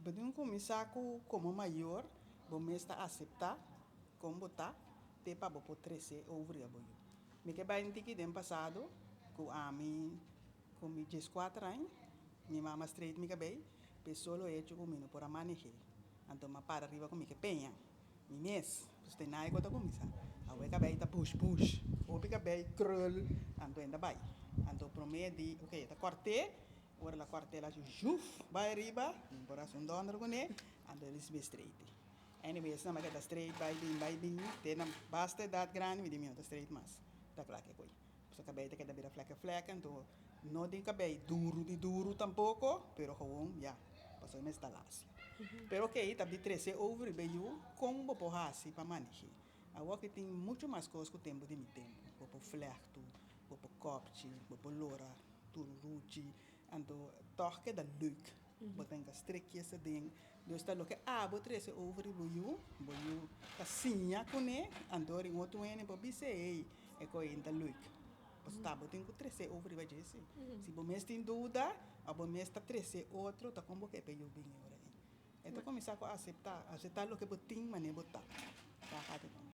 Bo tin ku kuminsá ku komo mayor bo mes ta aseptá kon bo ta te pa bo por trese over riba bo yu. Mi ke bai un tiki den pasado ku ami ku mi 14 aña mi mama straight mi kabei p'e solo hecho ku mi no por a maneh'é. Anto mi a para riba ku mi ke peña mi mes. Pues te nai ku ta kuminsá. Awe kabei ta bush bush, hopi kabei krul anto e ta bai. Anto promé di ok e ta kòrt'é. Ora la kòrt'é el a hasi zjuf bai ariba, mi por hasi un dònder kuné, anto el disbi straight. Anyway, esnan a keda straight bai bin bai bin, te na basta edat grandi mi di mi no ta straight mas, ta kla ke koe. Pasobra kabei ta keda bira flèkè flèkè, anto no den kabei duru di duru tampoko, pero gewoon ya, pasobra e mester ta lasia. Pero ok, ta di trese over riba e yu, kon bo por hasi pa maneh'é? Awor ki tin muchu mas kos ku tempu di mi tempu, bo por flèktu, bo por kòpchi, bo por lora tur ruchi, anto tòg keda leuk. Bo ten ka strekjes aden. Dus ta loke abo trese over di bo yu, bo yu ta siña kuné, anto rin otro hende por bis'é, hey, e koe ta leuk. Pasobra ta bo tin ku trese over riba dje si. Si bo mes tin duda, òf bo mes ta trese otro, ta kon bo ke pa e yu bini ora ei. E ta kuminsá ku aseptá, aseptá loke bo tin manera bo ta. Ta.